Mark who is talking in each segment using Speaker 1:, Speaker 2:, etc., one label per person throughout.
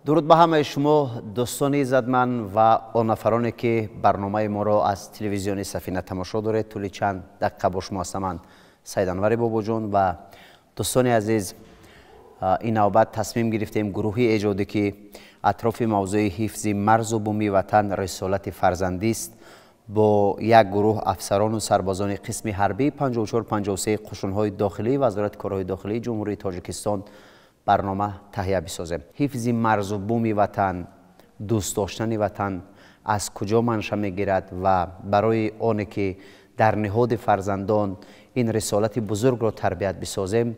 Speaker 1: Дуруд ба ҳамаи шумо, дӯстони иззатманд ва он нафароне, ки барномаи моро аз телевизиони Сафина тамошо доред. Тӯли чанд дақиқа бо шумо ҳастам ман, Саиданвари Бобоҷон. Ва дӯстони азиз, ин навбат тасмим гирифтем гурӯҳи эҷодӣ, ки атрофи мавзӯи ҳифзи марзу буми ватан рисолати фарзандист, бо як гурӯҳ афсарону сарбозони қисми ҳарбии 5453 қушунҳои дохилии Вазорати корҳои дохилии Ҷумҳурии Тоҷикистон барнома таҳия бисозем. Ҳифзи марзу буми ватан, дӯст доштани ватан аз куҷо манша мегирад ва барои оне ки дар ниҳоди фарзандон ин рисолати бузургро тарбият бисозем,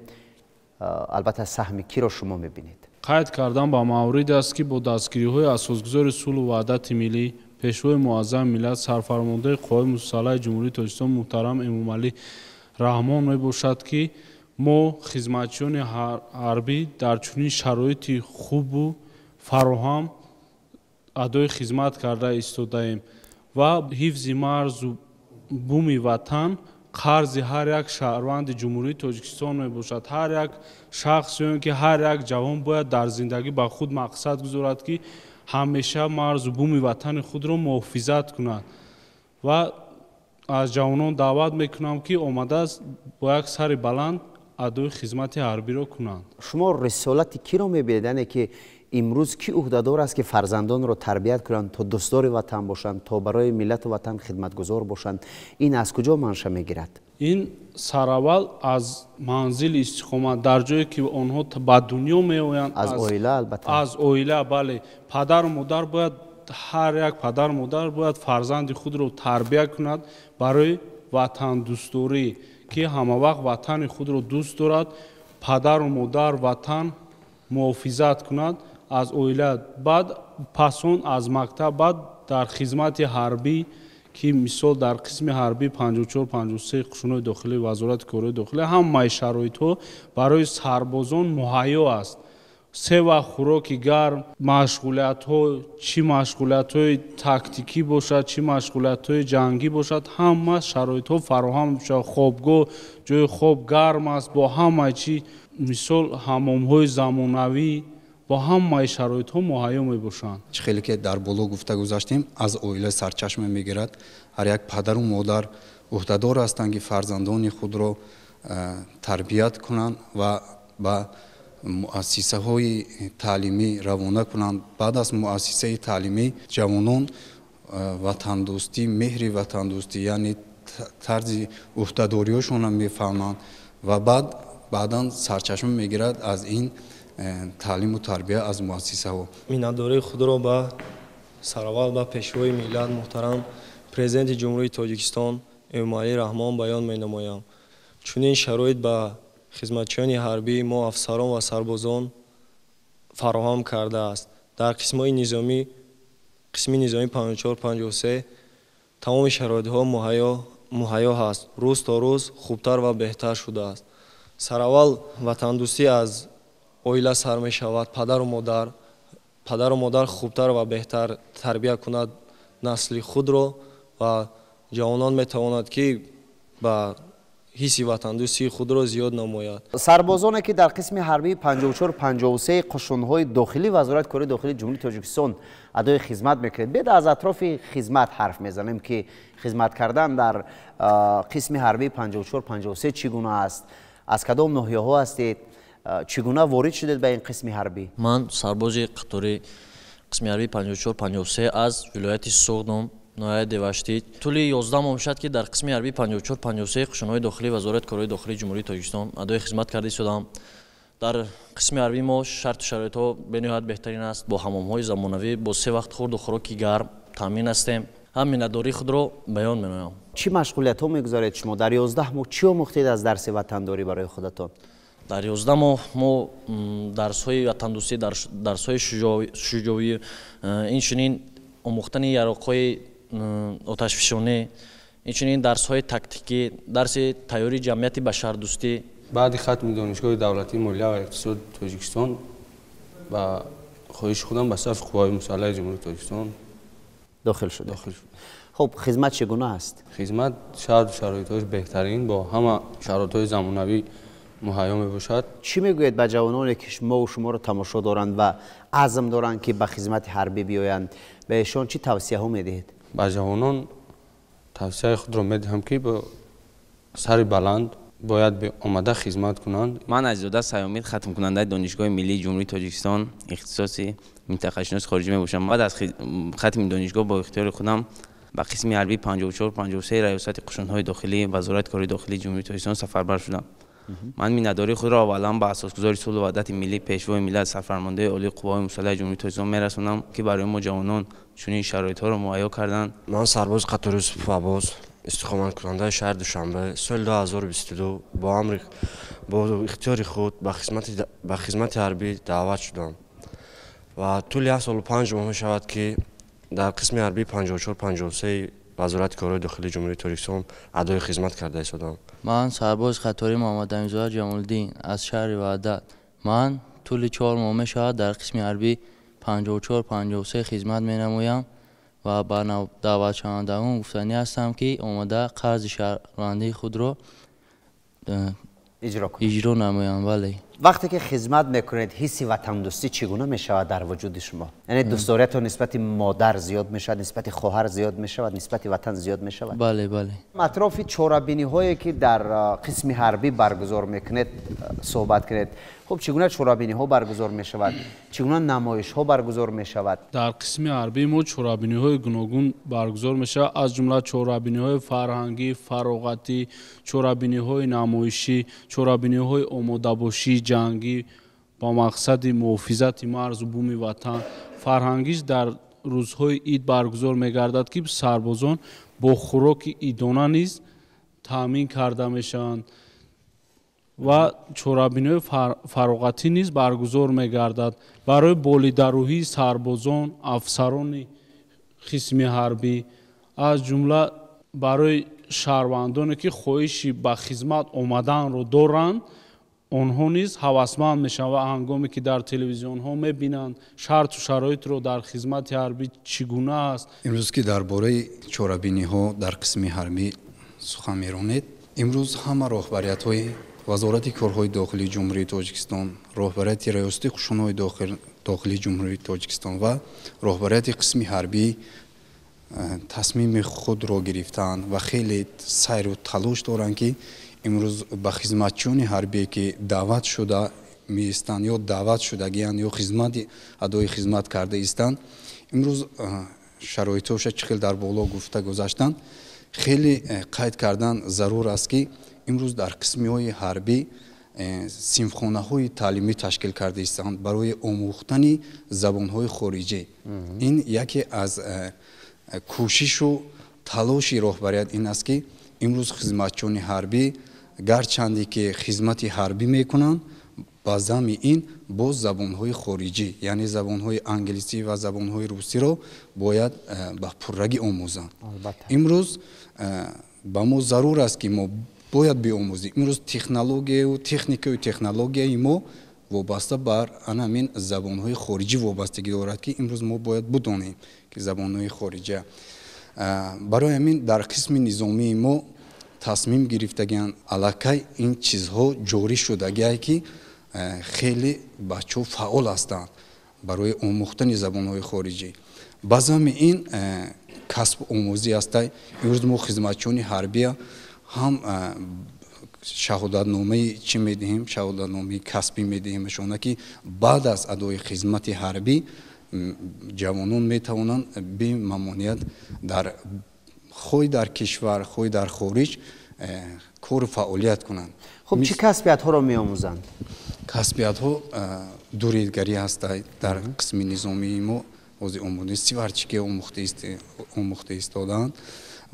Speaker 1: албатта, саҳми киро шумо мебинед?
Speaker 2: Қайд кардан ба маврид аст, ки бо дастгириҳои асосгузори сулҳу ваҳдати миллӣ, Пешвои муаззами миллат, Сарфармондаи Қувваҳои Мусаллаҳи Ҷумҳурии Тоҷикистон муҳтарам Эмомалӣ Раҳмон мебошад, ки мо хизматчиёни ҳарбӣ дар чунин шароити хубу фароҳам адои хизмат карда истодаем ва ҳифзи марзу буми ватан қарзи ҳар як шаҳрванди Ҷумҳурии Тоҷикистон мебошад. Ҳар як шахс ё ин ки ҳар як ҷавон бояд дар зиндагӣ ба худ мақсад гузорад, ки ҳамеша марзу буми ватани худро муҳофизат кунад, ва аз ҷавонон даъват мекунам, ки омадааст бо як сари баланд адои хизмати ҳарбиро кунанд.
Speaker 1: Шумо рисолати киро мебинед, яъне ки имрӯз кӣ ӯҳдадор аст, ки фарзандонро тарбият кунанд, то дӯстдори ватан бошанд, то барои миллату ватан хидматгузор бошанд? Ин аз куҷо манша мегирад?
Speaker 2: Ин сараввал аз манзили истиқомат, дар ҷое ки онҳо ба дунё меоянд.
Speaker 1: Аз оила, албатта.
Speaker 2: Аз оила, бале. Падару модар бояд, ҳар як падару модар бояд фарзанди худро тарбия кунад барои ватандӯстдорӣ, ки ҳамавақт ватани худро дӯст дорад, падару модар, ватан муҳофизат кунад. Аз оила, баъд пас он аз мактаб, баъд дар хизмати ҳарбӣ, ки мисол дар қисми ҳарбии 5453 қушунҳои дохилии Вазорати корҳои дохилӣ ҳамаи шароитҳо барои сарбозон муҳайё аст: се вақт хӯроки гарм, машғулиятҳо, чӣ машғулиятҳои тактикӣ бошад, чӣ машғулиятҳои ҷангӣ бошад, ҳама шароитҳо фароҳам мешавад. Хобгоҳ, ҷои хоб гарм аст, бо ҳамаи чӣ, мисол ҳамомҳои замонавӣ, бо ҳамаи шароитҳо муҳайё мебошанд.
Speaker 3: Чӣ хеле ки дар боло гуфта гузаштем, аз оила сарчашма мегирад. Ҳар як падару модар ӯҳдадор ҳастанд, ки фарзандони худро тарбият кунанд ва ба муассисаҳои таълимӣ равона кунанд. Баъд аз муассисаи таълимӣ ҷавонон ватандӯстӣ, меҳри ватандӯстӣ, яъне тарзи ӯҳдадориҳошонро мефаҳманд ва баъд баъдан сарчашма мегирад аз ин таълиму тарбия аз муассисаҳо.
Speaker 4: Миннатдории худро ба сараввал ба Пешвои миллат, муҳтарам Президенти Ҷумҳурии Тоҷикистон Эмомалӣ Раҳмон баён менамоям. Чунин шароит ба хизматчиёни ҳарбии мо, афсарон ва сарбозон, фароҳам кардааст. Дар қисмҳои низомӣ, қисми низомӣ 5453 тамоми шароитҳо муҳайё ҳаст, рӯз то рӯз хубтар ва беҳтар шудааст. Сараввал ватандӯстӣ аз оила сар мешавад. Падару модар хубтар ва беҳтар тарбия кунад насли худро ва ҷавонон метавонад, ки ба ҳисси ватандӯстии худро зиёд намояд.
Speaker 1: Сарбозоне, ки дар қисми ҳарбии 5453 қушунҳои дохилӣ Вазорати корҳои дохилии Ҷумҳурии Тоҷикистон адои хизмат мекунед, бед аз атрофи хизмат ҳарф мезанем, ки хизмат кардан дар қисми ҳарбии 5453 чӣ гуна аст, аз кадом ноҳияҳо ҳастед, чӣ гуна ворид шудед ба ин қисми ҳарбӣ?
Speaker 5: Ман сарбози қатори қисми ҳарбии 5453 аз вилояти Суғдум, ноҳияи Деваштич. Тӯли 11 моҳ мешавад, ки дар қисми ҳарбии 5453 қушунҳои дохилии Вазорати корҳои дохилии Ҷумҳурии Тоҷикистон адои хизмат карда истодам. Дар қисми ҳарбии мо шарту шароитҳо бениҳоят беҳтарин аст: бо ҳамомҳои замонавӣ, бо се вақт хӯрду хӯроки гарм таъмин ҳастем. Ҳам миннатдории худро баён менамоям.
Speaker 1: Чӣ машғулиятҳо мегузаред шумо дар 11 моҳ? Чӣ омӯхтед аз дарси ватандорӣ барои худатон?
Speaker 5: Дар 11 моҳ мо дарсҳои ватандӯстӣ, дарсҳои шуҷоӣ, инчунин омӯхтани яроқҳои оташфишонӣ, инчунин дарсҳои тактикӣ, дарси тайёрии ҷамъияти башардӯстӣ.
Speaker 6: Баъди хатми Донишгоҳи давлатии молия ва иқтисоди Тоҷикистон ба хоҳиши худам ба сафи Қувваҳои Мусаллаҳи Ҷумҳурии Тоҷикистон
Speaker 1: дохил шуд.
Speaker 6: Дохил шуд.
Speaker 1: Хуб, хизмат чӣ гуна аст?
Speaker 6: Хизмат шарту шароитҳояш беҳтарин, бо ҳама шароитҳои замонавӣ. муҳайё мебошад.
Speaker 1: Чӣ мегӯед ба ҷавононе, ки мову шуморо тамошо доранд ва азм доранд, ки ба хизмати ҳарбӣ биёянд? Ба эшон чӣ тавсияҳо медиҳед?
Speaker 6: Ба ҷавонон тавсияи худро медиҳам, ки бо сари баланд бояд омада хизмат кунанд.
Speaker 7: Ман Азизода Саёмид, хатмкунандаи Донишгоҳи миллии Ҷумҳурии Тоҷикистон, ихтисоси минтақашиноси хориҷӣ мебошам. Баъд аз хатми донишгоҳ бо ихтиёри худам ба қисми ҳарбии 54-53 Раёсати қушунҳои дохилӣ Вазорати корҳои дохилии Ҷумҳурии Тоҷикистон сафарбар шудам. Ман миннатдории худро аввалан ба асосгузори сулҳу ваҳдати миллӣ, Пешвои миллат, Сарфармондаи Олии Қувваҳои Мусаллаҳи Ҷумҳурии Тоҷикистон мерасонам, ки барои мо ҷавонон чунин шароитҳоро муҳайё карданд.
Speaker 8: Ман сарбози қатори Юсуф Аббос, истиқоматкунандаи шаҳри Душанбе, соли 2022 бо амри бо ихтиёри худ ба хизмати ҳарбӣ даъват шудам ва тӯли як солу 5 моҳ мешавад, ки дар қисми ҳарбии 54-53 Вазорати корҳои дохилии Ҷумҳурии Тоҷикистон адои хизмат карда истодам.
Speaker 5: Ман сарбози қатори Муҳаммадаминзода Ҷамолиддин аз шаҳри Ваҳдат. Ман тӯли 4 моҳ мешавад дар қисми ҳарбии 54-53 хизмат менамоям ва ба даъватшавандагон гуфтанӣ ҳастам, ки омада қарзи шаҳрвандии худро иҷро намоям. Бале.
Speaker 1: Вақте ки хизмат мекунед, ҳисси ватандӯстӣ чӣ гуна мешавад дар вуҷуди шумо? Яъне дӯстдориятон нисбати модар зиёд мешавад, нисбати хоҳар зиёд мешавад, нисбати ватан зиёд мешавад?
Speaker 5: Бале, бале.
Speaker 1: Атрофи чорабиниҳое, ки дар қисми ҳарбӣ баргузор мекунед, суҳбат кунед. Хуб, чӣ гуна чорабиниҳо баргузор мешавад? Чӣ гуна намоишҳо баргузор мешавад?
Speaker 2: Дар қисми ҳарбии мо чорабиниҳои гуногун баргузор мешавад, аз ҷумла чорабиниҳои фарҳангӣ, фароғатӣ, чорабиниҳои намоишӣ, чорабиниҳои омодабошии ҷангӣ ба мақсади муҳофизати марзу буми ватан. Фарҳангиш дар рӯзҳои ид баргузор мегардад, ки сарбозон бо хӯроки идона низ таъмин карда мешаванд ва чорабиниҳои фароғатӣ низ баргузор мегардад барои болидарӯҳии сарбозон, афсарони қисми ҳарбӣ, аз ҷумла барои шаҳрвандоне, ки хоҳиши ба хизмат омаданро доранд, онҳо низ ҳавасманд мешаванд ва ҳангоме ки дар телевизионҳо мебинанд шарту шароитро дар хизмати ҳарбӣ чӣ гуна аст.
Speaker 3: Имрӯз ки дар бораи чорабиниҳо дар қисми ҳарбӣ сухан меронед, имрӯз ҳама роҳбариятҳои Вазорати корҳои дохилии Ҷумҳурии Тоҷикистон, роҳбарияти Раёсати қушунҳои дохилии Ҷумҳурии Тоҷикистон ва роҳбарияти қисми ҳарбӣ тасмими худро гирифтаанд ва хеле сайру талош доранд, ки имрӯз ба хизматчиёни ҳарбие, ки даъват шуда меистанд ё даъват шудагианд ё хизмати адои хизмат карда истанд, имрӯз шароитҳоша чӣ хел дар боло гуфта гузаштанд, хеле қайд кардан зарур аст, ки имрӯз дар қисмиҳои ҳарбӣ синфхонаҳои таълимӣ ташкил карда истанд барои омӯхтани забонҳои хориҷӣ. Ин яке аз кӯшишу талоши роҳбарият ин аст, ки имрӯз хизматчиёни ҳарбӣ гарчанде ки хизмати ҳарбӣ мекунанд, ба зами ин боз забонҳои хориҷӣ, яъне забонҳои англисӣ ва забонҳои русиро бояд ба пуррагӣ омӯзанд. Имрӯз ба мо зарур аст, ки мо бояд биомӯзем. Имрӯз технологияю техникаю технологияи мо вобаста бар ана ҳамин забонҳои хориҷӣ вобастагӣ дорад, ки имрӯз мо бояд бидонем, ки забонҳои хориҷа. Барои ҳамин дар қисми низомии мо тасмим гирифтагианд, аллакай ин чизҳо ҷорӣ шудагие, ки хеле бачаҳо фаъол ҳастанд барои омӯхтани забонҳои хориҷӣ. Ба зами ин касб омӯзӣ ҳастай. Имрӯз мо хизматчиёни ҳарбия ҳам шаҳодатномаи чӣ медиҳем, шаҳодатномаи касбӣ медиҳемшона, ки баъд аз адои хизмати ҳарбӣ ҷавонон метавонанд бемамоният дар хоҳ дар кишвар, хоҳ дар хориҷ кору фаъолият кунанд.
Speaker 1: Хуб, чӣ касбиятҳоро меомӯзанд?
Speaker 3: Касбиятҳо дуридгарӣ ҳастай. Дар қисми низомии мо ҳозир омода сиварчике омӯхта истодаанд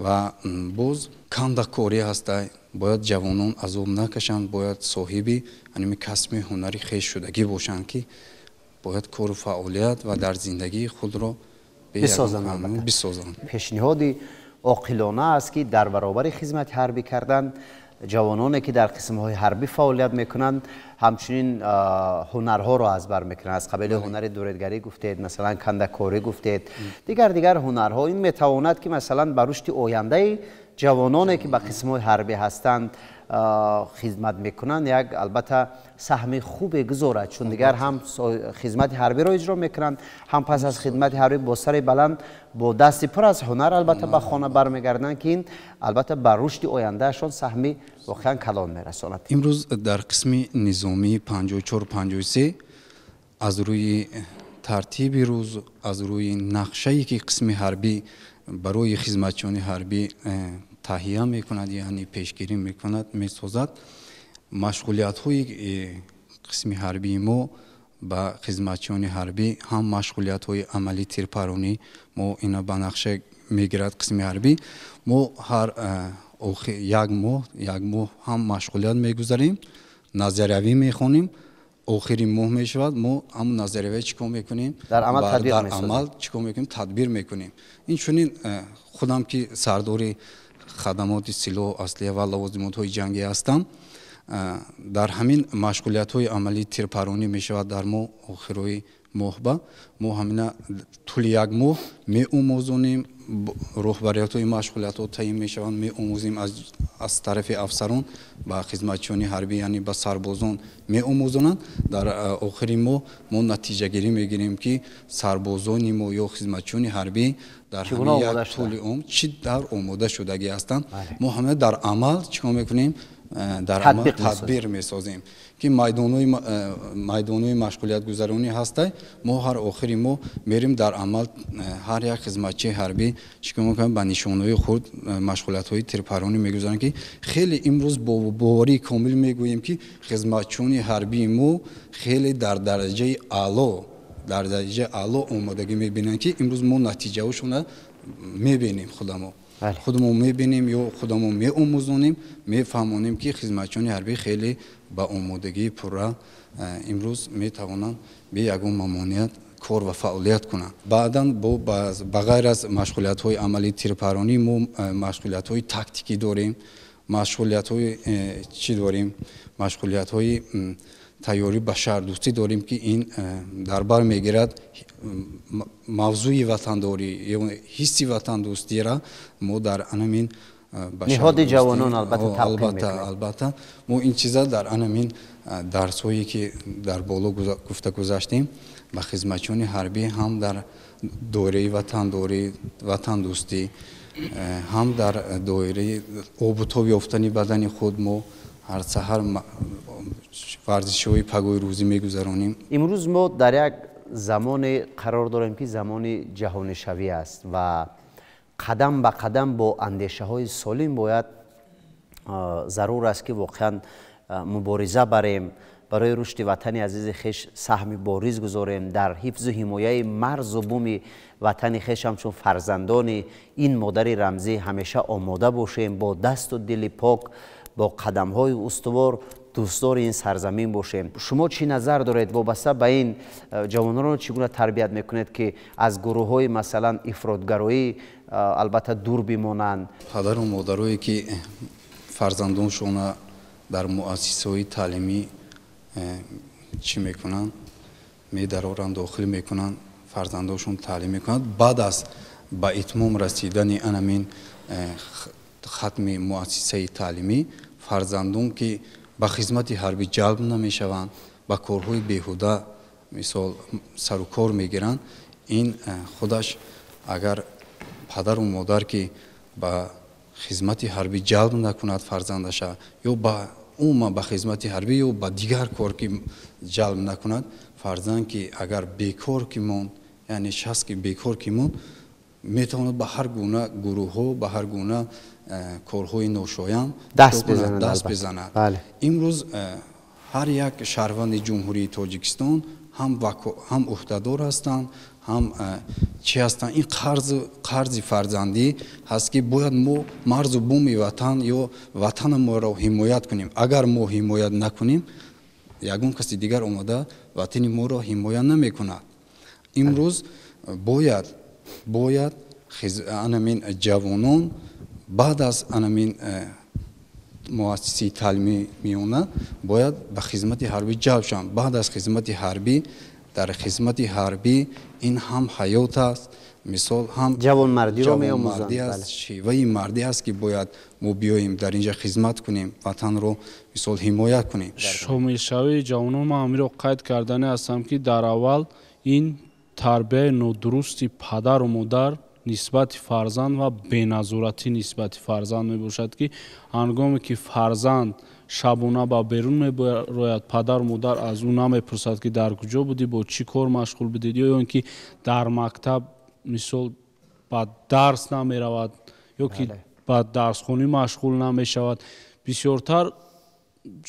Speaker 3: ва боз кандакорӣ ҳастай. Бояд ҷавонон азоб накашанд, бояд соҳиби ҳамин касби ҳунари хеш шудагӣ бошанд, ки бояд кору фаъолият ва дар зиндагии худро бисозанд.
Speaker 1: Пешниҳоди оқилона аст, ки дар баробари хизмати ҳарбӣ кардан ҷавононе, ки дар қисмҳои ҳарбӣ фаъолият мекунанд, ҳамчунин ҳунарҳоро аз бар мекунанд. Аз қабили ҳунари дуредгарӣ гуфтед, масалан кандакорӣ гуфтед, дигар ҳунарҳо. Ин метавонад, ки масалан ба рушди ояндаи ҷавононе, ки ба қисмҳои ҳарбӣ ҳастанд, Хизмат мекунанд, як албатта саҳми хубе гузорад, чун дигар ҳам хизмати ҳарбиро иҷро мекунанд, ҳам пас аз хизмати ҳарбӣ бо сари баланд, бо дасти пур аз ҳунар албатта ба хона бармегарданд, ки ин албатта ба рушди ояндаашон саҳми воқеан калон мерасонад.
Speaker 3: Имрӯз дар қисми низомии 54-53 аз рӯи тартиби рӯз, аз рӯи нақшае ки қисми ҳарбӣ барои хизматчиёни ҳарбӣ таҳия мекунад, яъне пешгирӣ мекунад, месозад, машғулиятҳои қисми ҳарбии мо ба хизматчиёни ҳарбӣ ҳам машғулиятҳои амалӣ тирпаронӣ мо ина ба нақша мегирад қисми ҳарбӣ. Мо ҳар як моҳ ҳам машғулият мегузарем, назариявӣ мехонем, охири моҳ мешавад, мо ҳам назариявӣ чӣ кор мекунем,
Speaker 1: дар
Speaker 3: амал чӣ кор мекунем, тадбир мекунем. Инчунин худам ки сардори хадамоти силоҳ, аслиҳа ва лавозимотҳои ҷангӣ ҳастам, дар ҳамин машғулиятҳои амалии тирпаронӣ мешавад дар мо охирои моҳба мо ҳамина тӯли як моҳ меомӯзонем, роҳбариятҳои машғулиятҳо таъин мешаванд, меомӯзем аз тарафи афсарон ба хизматчиёни ҳарбӣ, яъне ба сарбозон меомӯзонанд. Дар охири моҳ мо натиҷагирӣ мегирем, ки сарбозони мо ё хизматчиёни ҳарбӣ дар ҳамин як тӯли умр чӣ тавр омода шудагӣ ҳастанд. Мо ҳама дар амал чӣ кор мекунем? Дар амал тадбир месозем, ки майдонҳои машғулиятгузаронӣ ҳастай. Мо ҳар охири моҳ мерим дар амал ҳар як хизматчии ҳарбӣ чӣ кор мекунем, ба нишонҳои худ машғулиятҳои тирпаронӣ мегузаранд, ки хеле имрӯз бо боварии комил мегӯем, ки хизматчиёни ҳарбии мо хеле дар дараҷаи аъло омодагӣ мебинанд, ки имрӯз мо натиҷаҳошонро мебинем, худамон мебинем ё худамон меомӯзонем, мефаҳмонем, ки хизматчиёни ҳарбӣ хеле ба омодагии пурра имрӯз метавонанд бе ягон мамоният кор ва фаъолият кунанд. Баъдан ба ғайр аз машғулиятҳои амалии тирпаронӣ мо машғулиятҳои тактикӣ дорем, машғулиятҳои чӣ дорем, машғулиятҳои тайёрӣ ба шаҳрдӯстӣ дорем, ки ин дар бар мегирад мавзӯи ватандорӣ ё ҳисси ватандӯстиро мо дар анамин
Speaker 1: ниҳоди ҷавонон албатта талқин мекунем.
Speaker 3: Албатта мо ин чиза дар анамин дарсҳое ки дар боло гуфта гузаштем ба хизматчиёни ҳарбӣ ҳам дар доираи ватандорӣ, ватандӯстӣ, ҳам дар доираи обутоб ёфтани бадани худ мо ҳар саҳар варзишҳои пагоҳи рӯзӣ мегузаронем.
Speaker 1: Имрӯз мо дар як замоне қарор дорем, ки замони ҷаҳонишавӣ аст ва қадам ба қадам бо андешаҳои солим бояд зарур аст, ки воқеан мубориза барем, барои рушди ватани азизи хеш саҳми бориз гузорем, дар ҳифзу ҳимояи марзу буми ватани хеш ҳамчун фарзандони ин модари рамзӣ ҳамеша омода бошем, бо дасту дили пок, бо қадамҳои устувор дӯстдори ин сарзамин бошем. Шумо чӣ назар доред вобаста ба ин? Ҷавононро чӣ гуна тарбият мекунед, ки аз гурӯҳҳои масалан ифротгароӣ албатта дур бимонанд?
Speaker 3: Падару модарое ки фарзандоншона дар муассисаҳои таълимӣ чӣ мекунанд, медароранд, дохил мекунанд, фарзандоншон таълим мекунанд, баъд аз ба итмом расидани анамин хатми муассисаи таълимӣ фарзандон ки ба хизмати ҳарбӣ ҷалб намешаванд, ба корҳои беҳуда мисол сарукор мегиранд, ин худаш агар падару модар ки ба хизмати ҳарбӣ ҷалб накунад фарзандаша ё ба умуман ба хизмати ҳарбӣ ё ба дигар кор ки ҷалб накунад, фарзанд ки агар бекор ки монд, яъне шахс ки бекор ки монд, метавонад ба ҳар гуна гурӯҳҳо, ба ҳар гуна корҳои ношоям
Speaker 1: даст
Speaker 3: бизанад. Имрӯз ҳар як шаҳрванди Ҷумҳурии Тоҷикистон ҳам ӯҳдадор ҳастанд, ҳам чӣ ҳастанд. Ин қарзи фарзандӣ ҳаст, ки бояд мо марзу буми ватан ё ватанамонро ҳимоят кунем. Агар мо ҳимоят накунем, ягон каси дигар омада ватани моро ҳимоя намекунад. Имрӯз бояд анамин ҷавонон баъд аз анамин муассисаи таълимӣ миёна бояд ба хизмати ҳарбӣ ҷалб шаванд. Баъд аз хизмати ҳарбӣ Дар хизмати ҳарбӣ ин ҳам ҳаёт аст, мисол ҳам
Speaker 1: ҷавонмардиро меомӯзанд,
Speaker 3: аст, шеваи мардӣ аст, ки бояд мо биёем дар инҷа хизмат кунем, ватанро мисол ҳимоя кунем.
Speaker 2: Шомилшавии ҷавонон ман ҳаминро қайд кардани ҳастам, ки дар аввал ин тарбияи нодурусти падару модар нисбати фарзанд ва беназоратӣ нисбати фарзанд мебошад, ки ҳангоме ки фарзанд шабона ба берун мебарояд, падару модар аз ӯ намепурсад, ки дар куҷо будӣ, бо чӣ кор машғул будед, ё он ки дар мактаб мисол ба дарс намеравад ё ки ба дарсхонӣ машғул намешавад. Бисёртар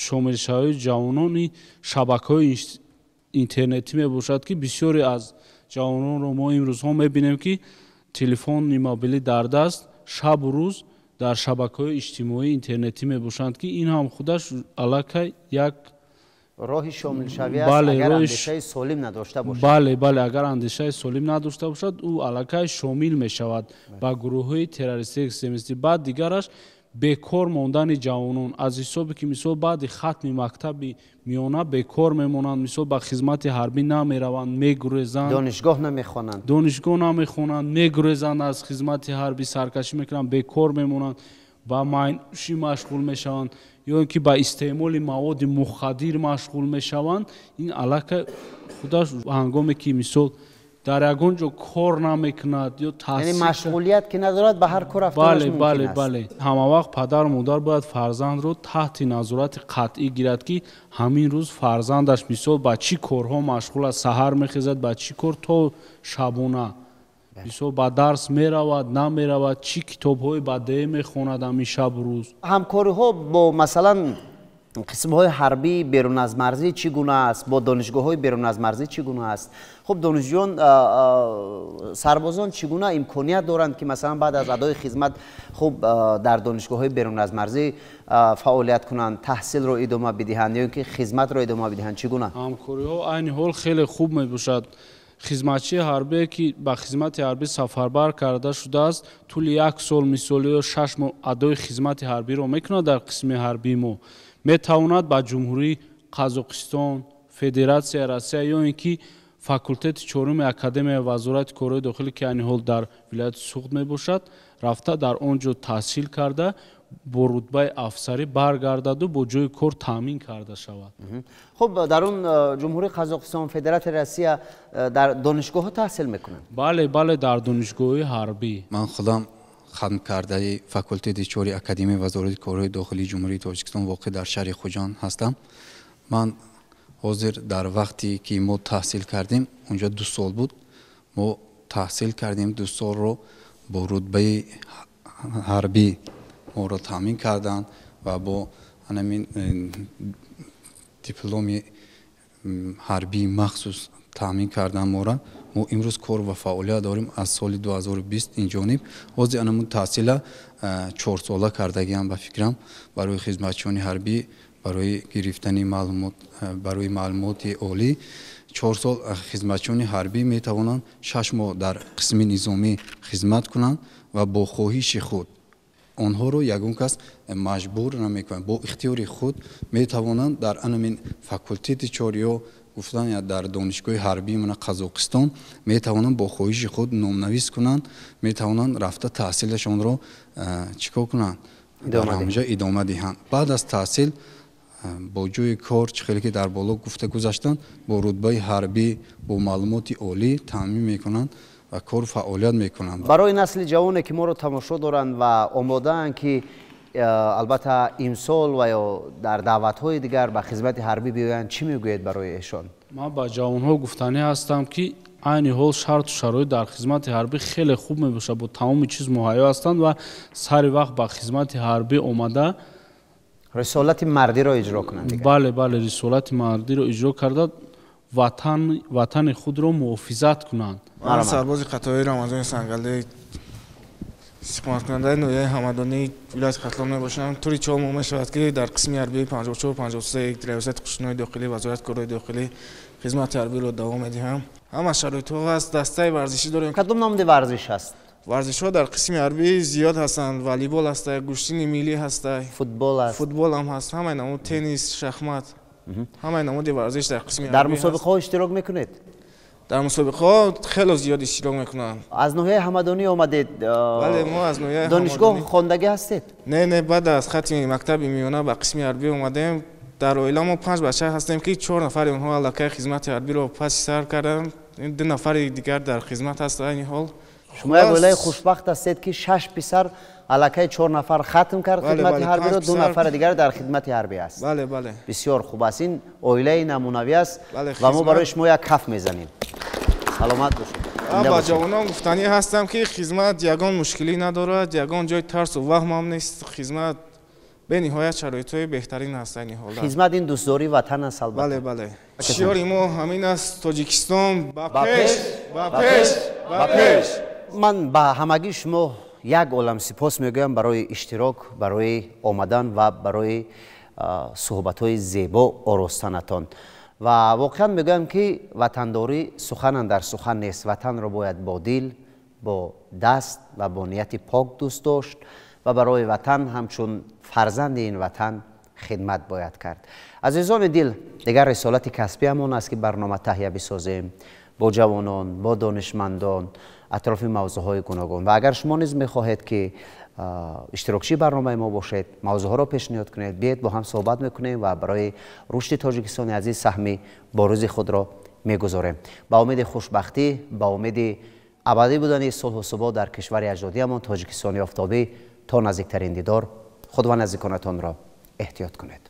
Speaker 2: шомилшавии ҷавонони шабакаҳои интернетӣ мебошад, ки бисёре аз ҷавононро мо имрӯзҳо мебинем, ки телефони мобилӣ дар даст, шабу рӯз дар шабакаҳои иҷтимоии интернетӣ мебошанд, ки ин ҳам худаш аллакай як
Speaker 1: роҳи шомилшавӣ аст, агар андешаи солим надошта бошад.
Speaker 2: Бале, бале, агар андешаи солим надошта бошад, ӯ аллакай шомил мешавад ба гурӯҳҳои террористӣ, экстремистӣ. Баъд дигараш бекор мондани ҷавонон аз ҳисобе ки мисол баъди хатми мактаби миёна бекор мемонанд, мисол ба хизмати ҳарбӣ намераванд, мегурезанд,
Speaker 1: донишгоҳ намехонанд,
Speaker 2: донишгоҳ намехонанд, мегурезанд, аз хизмати ҳарбӣ саркашӣ мекунанд, бекор мемонанд, ба майнӯшӣ машғул мешаванд ё ин ки ба истеъмоли маводи мухаддир машғул мешаванд. Ин аллакай худаш ҳангоме ки мисол дар ягон ҷо кор намекунад ё
Speaker 1: яъне машғулият ки надорад, ба ҳар кор рафтанаш мумкин
Speaker 2: бале,
Speaker 1: аст.
Speaker 2: Бале, ҳама вақт падару модар бояд фарзандро таҳти назорати қатъӣ гирад, ки ҳамин рӯз фарзандаш мисол ба чӣ корҳо машғул аст, саҳар мехезад ба чӣ кор то шабона, мисол ба дарс меравад, намеравад, чӣ китобҳои бадеӣ мехонад ҳамин шабу рӯз.
Speaker 1: Ҳамкориҳо бо масалан қисмҳои ҳарбии берун аз марзӣ чӣ гуна аст, бо донишгоҳҳои берун аз марзӣ чӣ гуна аст? Хуб, донишҷӯён, сарбозон чӣ гуна имконият доранд, ки масалан баъд аз адои хизмат хуб дар донишгоҳҳои берун аз марзӣ фаъолият кунанд, таҳсилро идома бидиҳанд ё ин ки хизматро идома бидиҳанд, чӣ гуна?
Speaker 2: Ҳамкориҳо айни ҳол хеле хуб мебошад. Хизматчии ҳарбие, ки ба хизмати ҳарбӣ сафарбар карда шудааст, тӯли як сол мисол ё 6 моҳ адои хизмати ҳарбиро мекунад дар қисми ҳарбии мо, метавонад ба Ҷумҳурии Қазоқистон, Федератсияи Россия ё ин ки факултети чоруми Академияи Вазорати корҳои дохилӣ, ки айни ҳол дар вилояти Суғд мебошад, рафта дар он ҷо таҳсил карда, бо рутбаи афсарӣ баргардаду бо ҷои кор таъмин карда шавад.
Speaker 1: Хуб, дар он Ҷумҳурии Қазоқистон, Федератсияи Россия дар донишгоҳҳо таҳсил мекунанд?
Speaker 2: Бале, бале, дар донишгоҳҳои ҳарбӣ.
Speaker 3: Ман худам хатмкардаи факултети чори Академияи Вазорати корҳои дохилии Ҷумҳурии Тоҷикистон воқеъ дар шаҳри Хуҷанд ҳастам. Ман ҳозир дар вақте ки мо таҳсил кардем, унҷо 2 сол буд, мо таҳсил кардем, 2 солро бо рутбаи ҳарбӣ моро таъмин карданд ва бо ҳамин дипломи ҳарбии махсус таъмин карданд моро. Мо имрӯз кор ва фаъолият дорем аз соли 2020 инҷониб. Ҳозир анамун таҳсила 4сола кардагиам ба фикрам барои хизматчиёни ҳарбӣ, барои гирифтани маълумот, барои маълумоти олӣ 4 сол хизматчиёни ҳарбӣ метавонанд 6 моҳ дар қисми низомӣ хизмат кунанд ва бо хоҳиши худ онҳоро ягон кас маҷбур намекунад, бо ихтиёри худ метавонанд дар анамин факултети чор ё гуфтан я дар донишгоҳи ҳарбии мана Қазоқистон метавонанд бо хоҳиши худ номнавис кунанд, метавонанд рафта таҳсилашонро чӣ кор кунанд, дар ҳамҷо идома диҳанд. Баъд аз таҳсил бо ҷои кор, чӣ хеле ки дар боло гуфта гузаштанд, бо рутбаи ҳарбӣ, бо маълумоти олӣ таъмин мекунанд ва кор фаъолият мекунанд.
Speaker 1: Барои насли ҷавоне ки моро тамошо доранд ва омодаанд, ки албатта имсол ва ё дар даъватҳои дигар ба хизмати ҳарбӣ биёянд, чӣ мегӯед барои эшон?
Speaker 2: Ман ба ҷавонҳо гуфтанӣ ҳастам, ки айни ҳол шарту шароит дар хизмати ҳарбӣ хеле хуб мебошад, бо тамоми чиз муҳайё ҳастанд ва сари вақт ба хизмати ҳарбӣ омада
Speaker 1: рисолати мардиро иҷро кунанд.
Speaker 2: Бале, бале, рисолати мардиро иҷро карда ватани худро муҳофизат кунанд.
Speaker 9: Ман сарбози қатои Рамазони Сангалӣ, истиқоматкунандаи ноҳияи Ҳамадонии вилояти Хатлон мебошам. Тӯли 4 моҳ мешавад, ки дар қисми ҳарбии 54-53 Раёсати қушунҳои дохилӣ, Вазорати корҳои дохилӣ хизмати ҳарбиро давом медиҳам. Ҳама шароитҳо ҳаст, дастаи варзишӣ дорем.
Speaker 1: Кадом намуди варзиш ҳаст?
Speaker 9: Варзишҳо дар қисми ҳарбӣ зиёд ҳастанд. Волейбол ҳаст, гӯштини миллӣ ҳаст,
Speaker 1: футбол аст,
Speaker 9: футбол ҳам ҳаст, ҳамаи намуд теннис, шахмат, ҳамаи намуди варзиш дар қисми
Speaker 1: дар мусобиқаҳо иштирок мекунед?
Speaker 9: Дар мусобиқаҳо хеле зиёд иштирок мекунанд.
Speaker 1: Аз ноҳияи Ҳамадонӣ омадед?
Speaker 9: Бале, мо аз ноҳияи
Speaker 1: Донишгоҳ хондагӣ ҳастед?
Speaker 9: Не, не, баъд аз хатми мактаби миёна ба қисми ҳарбӣ омадем. Дар оила мо 5 бача ҳастем, ки 4 нафари онҳо аллакай хизмати ҳарбиро паси сар карданд, 2 нафари дигар дар хизмат ҳаст айни ҳол.
Speaker 1: Шумо як оилаи хушбахт ҳастед, ки 6 писар, аллакай 4 нафар хатм кард хидмати ҳарбиро, 2 нафари дигар дар хидмати ҳарбӣ аст.
Speaker 9: Бале, бале.
Speaker 1: Бисёр хуб аст, ин оилаи намунавӣ аст ва мо барои шумо як каф мезанем. Саломат бошед.
Speaker 9: Ба ҷавонон гуфтанӣ ҳастам, ки хизмат ягон мушкилӣ надорад, ягон ҷои тарсу ваҳм ҳам нест. Хизмат бениҳоят шароитҳои беҳтарин ҳаст айни ҳол.
Speaker 1: Хизмат ин дӯстдории ватан аст, албатта.
Speaker 9: Бале, бале. Шиори мо ҳамин аст: Тоҷикистон ба пеш, ба пеш, ба пеш.
Speaker 1: Ман ба ҳамагии шумо як олам сипос мегӯям барои иштирок, барои омадан ва барои суҳбатҳои зебо оростанатон. Ва воқеан мегӯям, ки ватандорӣ сухан андар сухан нест. Ватанро бояд бо дил, бо даст ва бо нияти пок дӯст дошт ва барои ватан ҳамчун фарзанди ин ватан хидмат бояд кард. Азизони дил, дигар рисолати касбиамон аст, ки барнома таҳия бисозем бо ҷавонон, бо донишмандон атрофи мавзӯъҳои гуногун. Ва агар шумо низ мехоҳед, ки иштирокчии барномаи мо бошед, мавзӯъҳоро пешниҳод кунед, биед бо ҳам суҳбат мекунем ва барои рушди Тоҷикистони азиз саҳми борӯзи худро мегузорем. Ба умеди хушбахтӣ, ба умеди абадӣ будани сулҳу субот дар кишвари аҷдодиамон Тоҷикистони офтобӣ, то наздиктарин дидор худ ва наздиконатонро эҳтиёт кунед.